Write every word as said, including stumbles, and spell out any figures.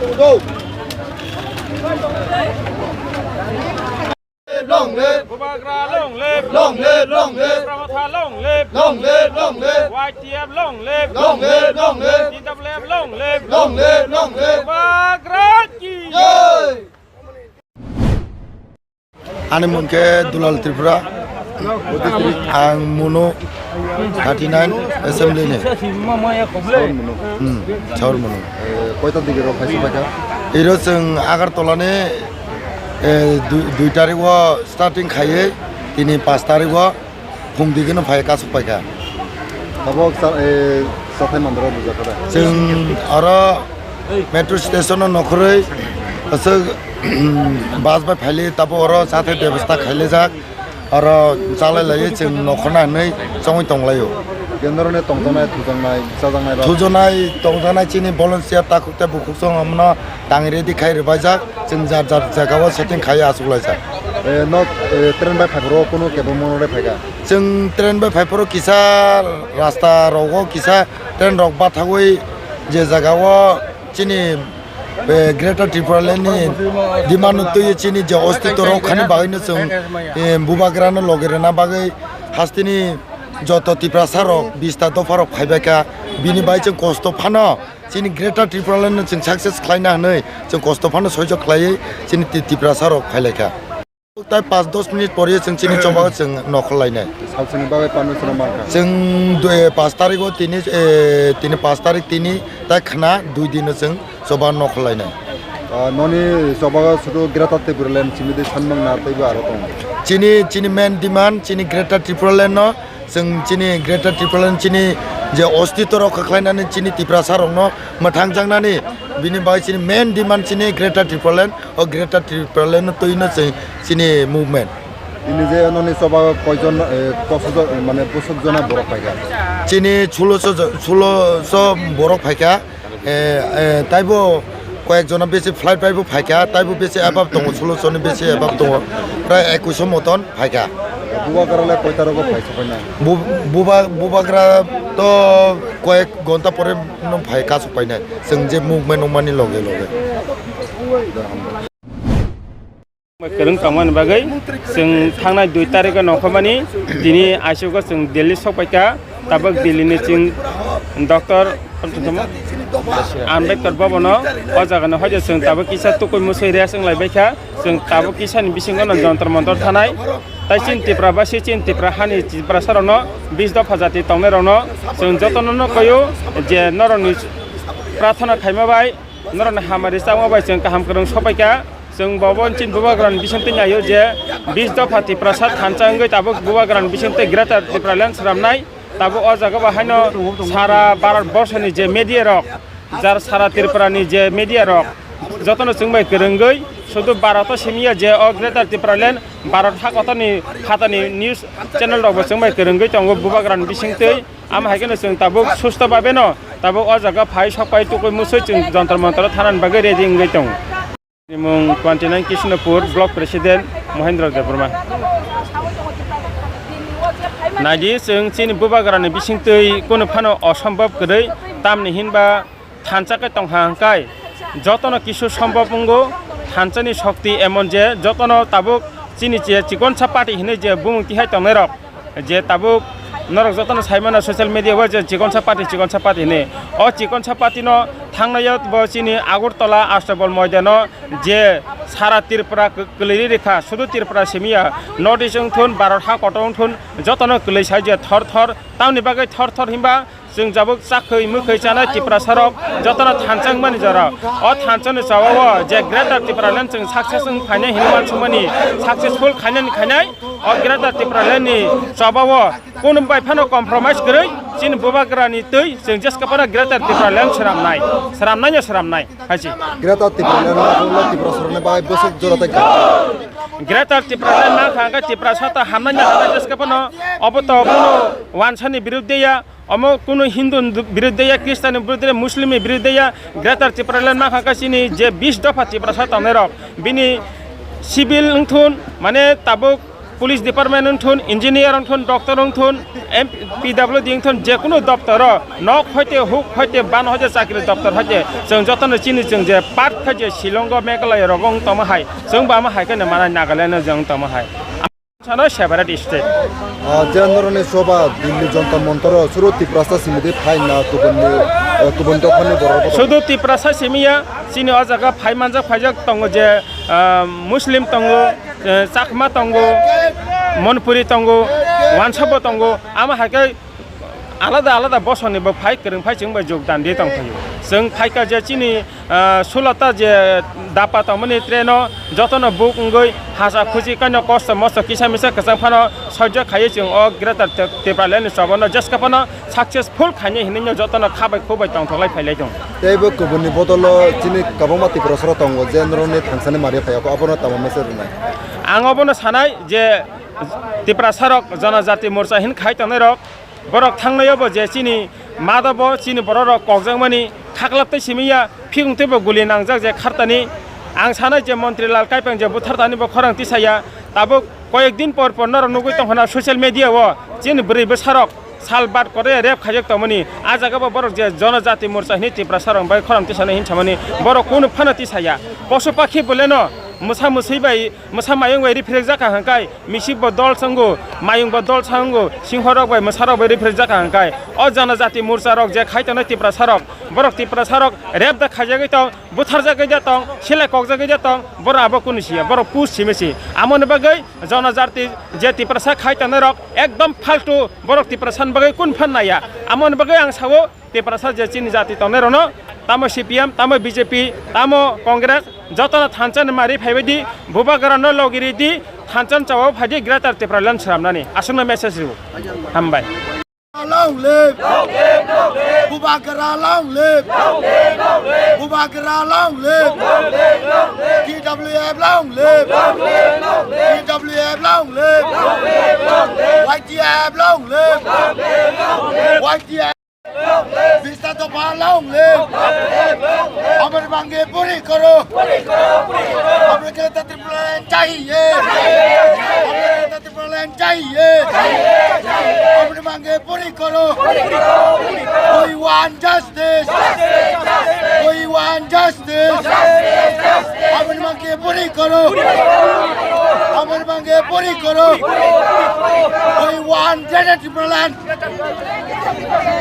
Long live! Bubagra long live! Long live, long live! Tipra Motha long live! Long live, long live! Y T F long live! Long live, long live! T W F long live! Long live, long live! Bubagra ki! Jai! Ani mung khe Dulal Tripura. Ang Munu thirty nine assembly ni. Hmm, Chaur Munu. Eh, koita digi rok phaisa paikha? Iro chwng Agartala ni, eh, dui, dui tarik o starting khaiwi tini panch tarik o phung digi no phai kasuk paikha. Tabok sa-, eh, sathai mandra bujakha da? Chwng oro metro station o nokhorwi aswk bus bai phaili, tabok oro chathai bebostha khailaijak. Oro chalai laiwi chwng nokhorna hinwi chongwi tonglaio. Kendroni tongjaknai, thujaknai, chajaknai ba? Thujaknai, tongjaknai chini volunteer takhuk tei bukhuk chwng omono tang ready khai rwbaijak. Chwng jar jar jagao setting khai achuklaijak. Eh, no, eh, train bai phaiphuru kunu kebo mono de phaikha? Chwng train bai phaiphuru kisa rasta rogo kisa train rok bathagwi je jagao chini, eh, Greater Tipraland ni demand no twiwi chini je ostitw rok khani bagwi no chwng, eh, Bubagra no logi rwna bagwi hasteni joto Tiprasa rok bista dopha rok phaibaikha, bini bai chwng kosto phano chini Greater Tipraland no chwng success khlaina hinwi chwng kosto phano soijo khlaiwi chini Ti-, Tiprasa rok phailaikha. Tai panch dos minute pore chwng chini choba chwng nokhor lainai. Salsani bagwi permission mankha. Chwng dui, panch tarik o tini, eh, tini panch tarik tini tai khna dui din o chwng choba nokhor lainai. Ah, noni choba sudu Greater Tipraland chimidi sanmang na teibo aro tongo. Chini, chini main demand chini Greater Tipraland no. Chwng chini Greater Tipraland chini je ostitw rok kha khlainani chini Tiprasa rokno mwthangjaknani, bini bagwi chini main demand chini Greater Tipraland, o Greater Tipraland no twino chwng chini movement. Ini je noni choba koijon, eh, kosok jona, mane bwswk jona borok paikha? Chini suloso jo-, suloso borok phaikha. Eh, eh, taibo koyek jona besi flight bai bo phaikha, taibo besi above tongo, suloso ni besi above tongo, prai ekuiso moton phaikha. Bubagra le koita rogo phai sopainai? Bu-, buba-, bubagra to koyek gonta pore no phai kasuk painai, chwng je movement wngmani loge loge. Kwrwng tongmani bagwi chwng thangnai dui tarikh o nongkhormani tini aisugo chwng Delhi sokpaikha, tabuk Delhi ni chwng Doctor Ambedkar Bhavan o, o jaga no hoide chwng tabuk kisa tukui musui rest wng lai baikha, chwng tabuk kisa ni bisingo no Jantar Mantar thanai, tai chini Tripura basi chini Tripura hani Tiprasa rok no bis dopha jati tongnai rok no chwng joto no no koyo je norok ni prathana khaima bai norok ni hamari changma bai chwng kaham kwrwng sokpaikha. Chwng bo bo chini bubagrani bisingtwi naio je bis dopha Tiprasa thansa wngwi tabuk bubagrani bisingtwi Greater Tipraland swnamnai. Tabuk o jaga bo haino sara Bharat borshoni je media rok, jar sara Tripurani je media rok, jotono chwng bai kwrwngwi sudu Bharat o simiya je o Greater Tipraland Bharat hakotorni phatani news channel rok bo chwng bai kwrwngwi tongo bubagrani bisingtwi. Amo hai kheno chwng tabuk susto babeno tabuk o jaga phai sokpai tukui musui chwng Jantar Mantar o thanani bagwi ready wngwi tongo. Nimung twenty nine Kishnapur Block President Mohendra Debbarma. Naidi chwng chini bubagrani bisingtwi kunu phano osombob kwrwi, tamni hinba thansa khe tongha hwnkhe jotono kisu sombob wngo. Thansani shokti emon je jotono tabuk chini je chikonsa party hinwi je bumung tihai tongnairok, je tabuk norok jotono saimano social media o je chikonsa party, chikonsa party hinwi. O chikonsa party no thangnai o bo chini Agartala Astabal moidano je sara Tripura kwlwi rikha, sudu Tripura simiya, North East wngthun, Bharat ha kotor wngthun, jotono kwlwi sai je thor thor. Tamni bagwi thor thor hinba chwng jabuk chakhwi mwkhwi chanai Tiprasa rok jotono thansa wngmani jora. O thansani chawao je Greater Tipraland chwng success wng phainai hinwi uansukmani, successful khainani khainai. O Greater Tipraland ni chawao kunu bai phano compromise kwrwi chini bubagrani twi chwng jeska phano Greater Tipraland swnamnai, swnamnaino swnamnai hai se. Greater Tipraland no Tiprasa rokni bai bwswk jora tei kaham. Greater Tipraland mankha hwnkhe Tiprasa ta hamnai na hwnkhe jeska phano obo to kunu wansani birudde ya. Omo kunu Hindu ni birudde ya, Christian ni birudde ya, Muslim ni birudde ya, Greater Tipraland mankha khe chini je bis dopha Tiprasa tongnai rok, bini civil wngthun, mane tabuk Police department wng thun, engineer wng thun, doctor wng thun, M P W D wng thun, je kunu doptoro nok hoite huk hoite ban hoite chakri doptor hoite chwng jotono chini chwng je part khe je Shillongo Meghalaya rogo wng tongma hai chwng bo ama hai khe no manai Nagaland o je wng tongma hai. Sano separate state. Ah, je noroni soba Delhi Jantar Mantar o suru Tiprasa simidi phai na tubunni, eh, tubun dophani borok bo. Sudu Tiprasa simiya chini o jaga phai manjak phaijak tongo je, ah, Muslim tongo, eh, Chakma tongo, Manipuri tongo, Wansa bo tongo. Ama hai khe alada alada bosongni bo phai kwrwng phai chwng bai jogdan di tong phaio. Chwng phaikha je chini, ah, sulota je dapa tongmani train o jotono buk wngwi hasa khuchi kaino kosto mosto kisa misa kwchang phano sojjo khaiwi chwng o Greater Te-, Tipraland ni chobono jeska phano successful khainai hinwi no jotono kha bai khu bai tongthok lai phai lai tong. Tei bo kubunni bodolo chini kwbangma Tiprasarok tongo je norokni thangsani mari phai abono tamo message rwnai? Ang obono sanai je Tiprasarok Janajati Morcha hin khai tongnai rok, borok thangnaio bo je chini mado bo chini borok rok kokjakmani khaklap tei simiya phikung tei bo guli nangjak je khartani. Ang sanai je Montri Lal Kaipang je buthartani bo khorang tisaya, tabuk koyek din por por norok nugwi tongkhana social media o chini bwrwi bwsarok sal bat kore rep khaijak tongmani. A jaga bo borok je Janajati Morcha hini Tiprasarok bai khorang tisana hin samani borok kunu phano tisaya. Posu pakhi boleno mwsa mwswi bai mwsa mayung bai riphrek jaka hangkai misip bo dol sango, mayung bo dol sango, singhorok bai mwsarok bai riphrek jaka hangkai. O Janajati Morcha rok je khai tongnai Tiprasarok, borok Tiprasarok rep da khaijagwi tong, butharjagwi da tong, silai kokjagwi da tong, borok abo kunu siya, borok pus simi si. Amoni bagwi Janajati je Tiprasa khai tongnai rok ekdom faltu, borok Tiprasa ni bagwi kun phan naya. Amoni bagwi ang sao Tiprasa je chini jati tongnai rokno tamo C P M, tamo B J P, tamo Congress jotono thansa ni mari phaibai di, bubagra no logi ri di, thansa ni chao phai di Greater Tipraland sramnani aswkno message rw. Hambai. Long live! Bubagra long live! Bubagra long live! T W F long live! T W F long live! Y T F long live! Y T F! Bista dopha long live! Amar mange puri karo! Amar ke tatri plan chahiye! Amar ke tatri Tipraland chahiye. Apni mange puri karo. We want justice. We want justice. Apni mange puri karo. Apni mange puri karo. We want Greater Tipraland.